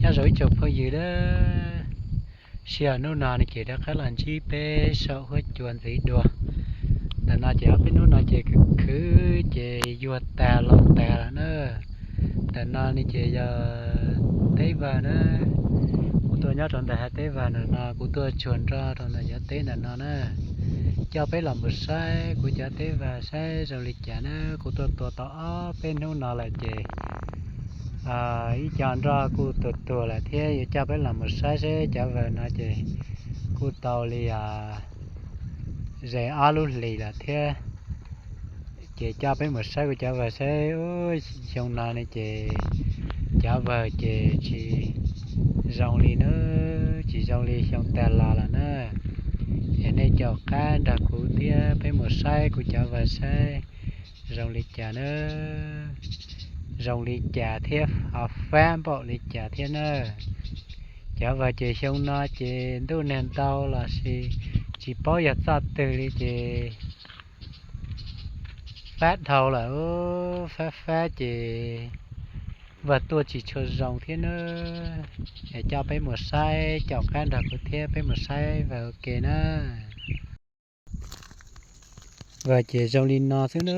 Nyob zoo ib tsoom phooj ywg na, sij hawm hnub no ne ces rov qab los ntsib peb saum huab cua ntxiv dua. Ntawm no ces ob peb hnub no ces khwv khwv ces yuag tag los tag lawm na. Ntawm no ne ces yog teb vag na. Kuv tuaj nyob rau ntawm hav teb vag ntawm no, kuv tuaj tsuag nroj rau ntawm cov teb ntawm no na. Coj peb los mus saib kuv cov teb vag saib zoo li cas na. Kuv tuaj tua tau ob peb hnub no lawm ces ib co nroj kuj tuag tuag lawm thiab. Yuav coj peb los mus saib seb cov vag no ces kuj tau li ze ob lub hlis lawm thiab. Ces coj peb mus saib kuv cov vag saib. Xyoo no ne ces cov vag ces tsis zoo li na, tsis zoo li xyoo tag los lawm na. Es nej caum qab nrog kuv thiab peb mus saib kuv cov vag saib zoo li cas na, zoo li cas thiab ho fab npaum li cas thiab na. Cov vag ces xyoo no ces ntuj nag ntau los sis tsis paub yog txoj twg li ces fab dhau lawm, fab fab ces vag tuaj tsis tshua zoo thiab na. Es coj peb mus saib, caum qab nrog kuv thiab peb mus saib vag ua ke na. Vag ces zoo li no xwb na.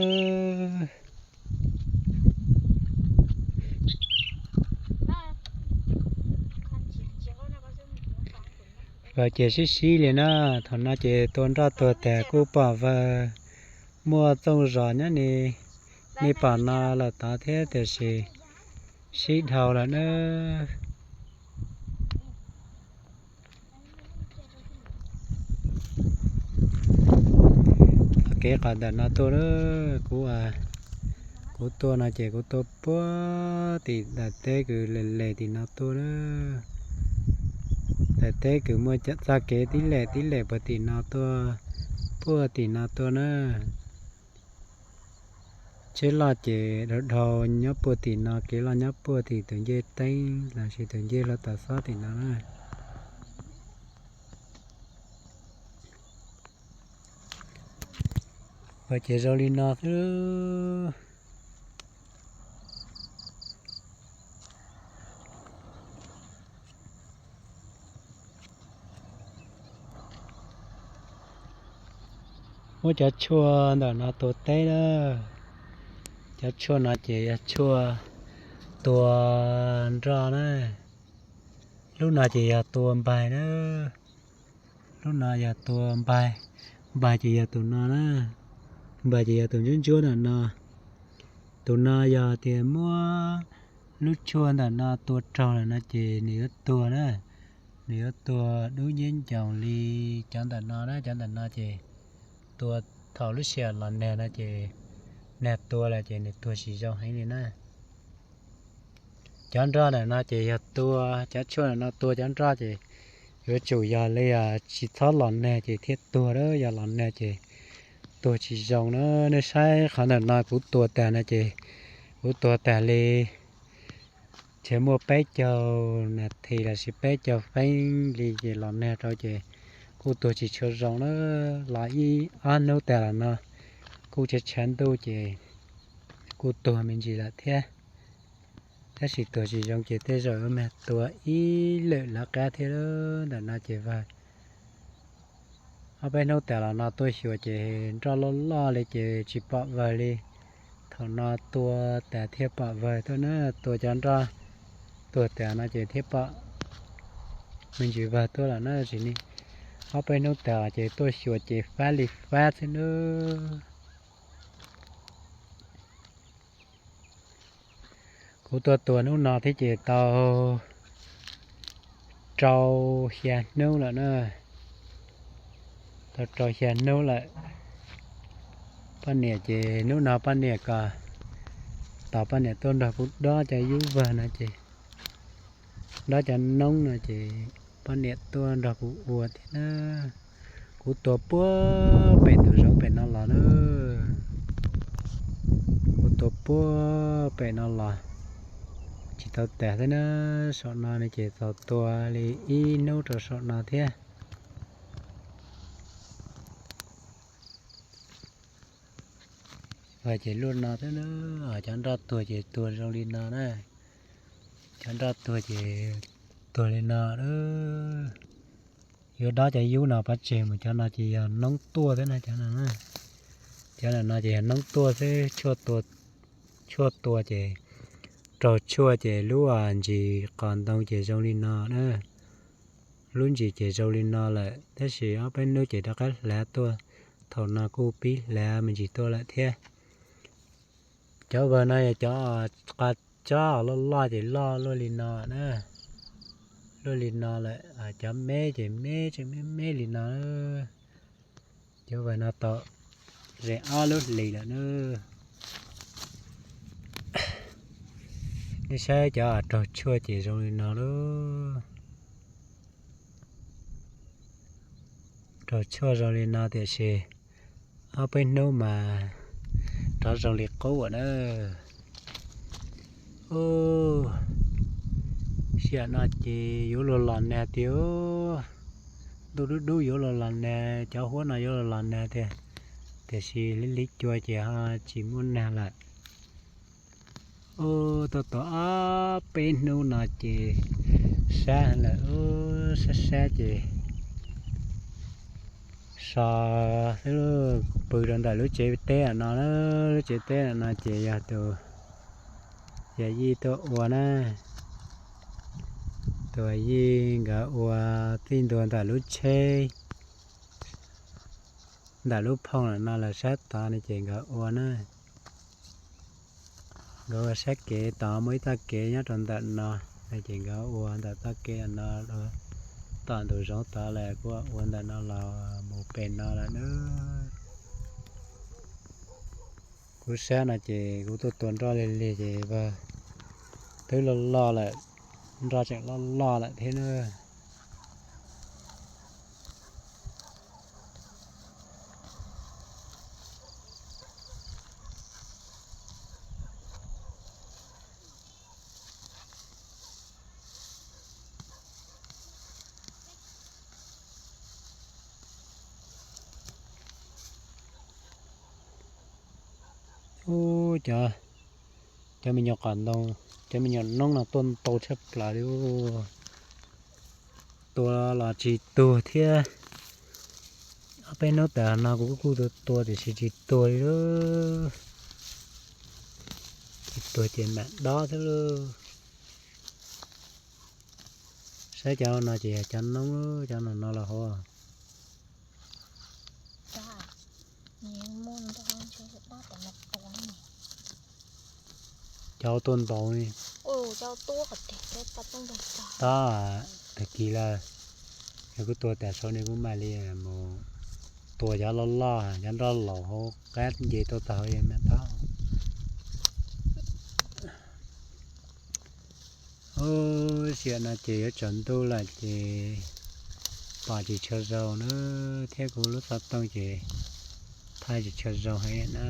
Vag ces sib sib li na. Thaum no ces tua nroj tuag tas kuj pom vag muaj txooj zos nyob ni, nej pom no lawm tod thiab tiam sis sib dhau lawm na. Kev qhov ntawm no tuaj na, kuv, kuv tuaj no ces kuv tuaj puag tim daim teb kws les les tim no tuaj na. Daim teb kws muaj txoj kev tib lem tib lem puag tim no tuaj, puag tim no tuaj na. Tsheb loj ces dhau dhau nyob puag tim no, kev loj nyob puag tim tus ncej teeb los sis tus ncej hluav taws xob tim no na. Vag ces zoo li no xwb. Muab cov tshuaj ntawm no tua teb na. Cov tshuaj no ces yog tshuaj tua nroj na. Lub no ces yog tua npaig na. Lub no yog tua npaig. Npaig ces yog tus no na. Npaig ces yog tus ntsuab ntsuab ntawm no. Tus no yog tias muab lub tshuaj ntawm no tua raug lawm no ces nws yuav tuag na. Nws yuav tuag dub nciab ncoos li cov ntawm no na. Cov ntawm no ces tua thaum lub sij hawm los nag no ces nag tua lawm ces nws tuag tsis zoo heev li na. Cov nroj ntawm no ces yog tua, cov tshuaj ntawm no tua cov nroj ces yuav tsum yog li tsis txhob los nag ces thiaj tuag, yog los nag ces tuag tsis zoo na. Nej saib qhov ntawm no kuv tua tag no ces kuv tua tag li, ces muaj peb caug nas this los sis peb caug feeb li ces los nag rau ces kuj tuag tsis tshua zoo na. Los ib ob hnub tag los no kuj tshav tshav ntuj ces kuj tuag me ntsis lawm thiab. Tab sis tuag tsis zoo ces tej zaum yuav mag tua ib lwm lawv qab thiab. Ntawm no ces vag ob peb hnub tas los no tuaj xyuas ces nroj loj loj li ces tsis pom vawg li. Thaum no tua tas thiaj pom vawg tuaj na, tua cov nroj tuag tas no ces thiaj pom me ntsis vawg tuaj lawm na. Tsis ni, ob peb hnub tas ces tuaj xyuas ces fab li fab xwb nawb. Kuv tuaj tua hnub no thiab ces tau rau xya hnub lawm na. Tau rau xya hnub lawm. Poj niam ces hnub no poj niam kom tos poj niam tuaj nrog kuv dob cov yub vawg no ces, dob cov noob no ces poj niam tuaj nrog kuv ua thiab na. Kuv tua puag pem tus zoov pem no los na. Kuv tua puag pem no los tsis tau tas thiab na. Saum no ne ces txaus tua li ib hnub rau saum no thiab. Vawg ces luaj no thiab na. Cov nroj tuag ces tuag zoo li no na. Cov nroj tuag ces Tuag li no, yuav dob cov yub no pov tseg mus, cov no ces yog noob tuaj thiab na, cov no na. Cov no ces yog noob tuaj xwb, tshuaj tua ces raug tshuaj ces lub ntsis qos ntoo ces zoo li no na. Lub ntsis ces zoo li no lawm, tab sis ob peb hnub ces rov qab hlav tuaj, thaum no kuj pib hlav me ntsis tuaj lawm thiab. Cov vawg no yog cov qos tsob loj loj ces loj luaj li no na, luaj li no lawm. Cov me ces me tseem me me li no. Cov vawg no tau ze ob lub hlis lawm na. Nej saib cov raug tshuaj ces zoo li no lauj. Raug tshuaj zoo li no tiam sis ob peb hnub mas rov zoo li qub na. Sij hawm no ces yuav luag los nag tiag. Ntuj dub dub yuav luag los nag, cov huab no yuav luag los nag tiag, tiam sis li li cua ces ho tsis muaj nag lawm. Ub, tuaj tau ob peb hnub no ces sab lawm, ub, sab sab ces so xwb. Pw rau ntawm lub tsev teb no, lub tsev teb no ces yog tus yawm yij tuaj ua na, tus yij nkawd ua txij ntua ntawm lub tsheb, ntawm lub phooj no los sab tod no ces nkawd ua na. Nkawd ua sab kev tod muaj ib txoj kev nyob rau ntawm no, ces nkawd ua ntawm txoj kev no, tom ntug zoov tod lawm kuj ua ntawm no los mus pem no lawm na. Kuv sab no ces kuv tuaj tua nroj lig lig ces vawg twb loj loj lawm, nroj tseem loj loj lawm thiab na. Ub, cov, cov me nyuam qos ntoo, cov me nyuam noob no tuaj ntau tshaj plaws li. Tua los tsis tuag thiab. Ob peb hnub tas no kuv kuj tua tua tiam sis tsis tuag li. Tsis tuag ces mam dob xwb lauj. Saib cov no ces yog cov noob, cov no no los hauv. Cov tuaj ntau li. Tab, tag kis lawm, yog kuv tua tas saud ne kuv mam li mus tua cov loj loj, cov nroj laus hauv qab nce tuaj txog hauv mam dob. Ub, sij hawm no ces yuav tsaus ntuj lawm ces pom tsis tshua zoo na, thiab kuv lub xov tooj ces thaij tsis tshua zoo heev na.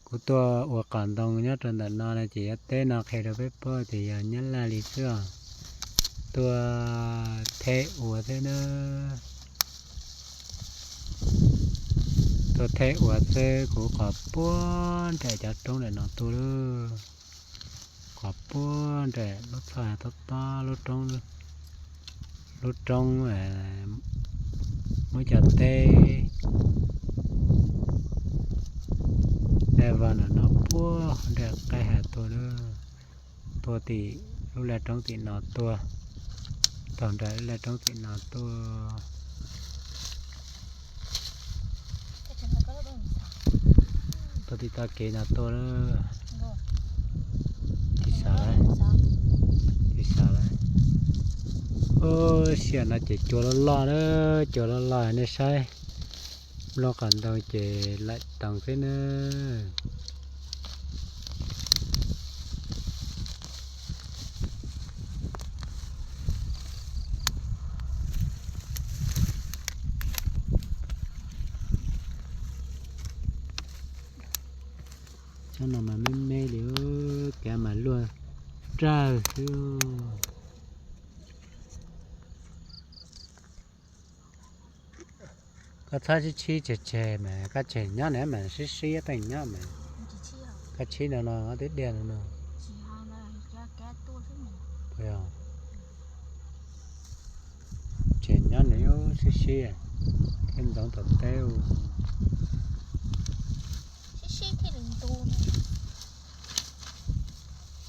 Kuv tuaj ua qos ntoo nyob rau ntawm no no ces yuav teb no qhia rau peb paub tias yog Nyab Laj li xwb os. Tuaj theb ua xwb na. Tuaj theb ua xwb, kuv qhov puag nraim cov roob ntawm no tuaj lauj. Qhov puag nraim lub txhoj tob tob lub roob, lub roob muab cov teb daj vag ntawm no puag nraim qab hav tuaj lauj. Tuaj tim lub laj roob tim no tuaj, taug nraim lub laj roob tim no tuaj. Tuaj tim txoj kev no tuaj. Tis xav lawm, tis xav lawm. Ub, sij hawm no ces cua loj loj na, cua loj loj nej saib. Nplooj qos ntoo ces laim toos xwb na. Tsob no mas me me li, kav mas luaj rawg xwb. Koj txhob sib tshib tseg tseg mas, koj tseg nyob na mas sib sib teej nyob mas. Koj tshib no no twb diaj no no. Tseem nyob nws sib sib thiab ntxoov tom teb.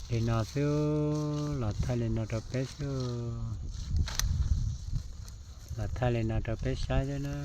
Li no xwb, los thaij li no rau peb xwb. Los thaij li no rau peb saib xwb na.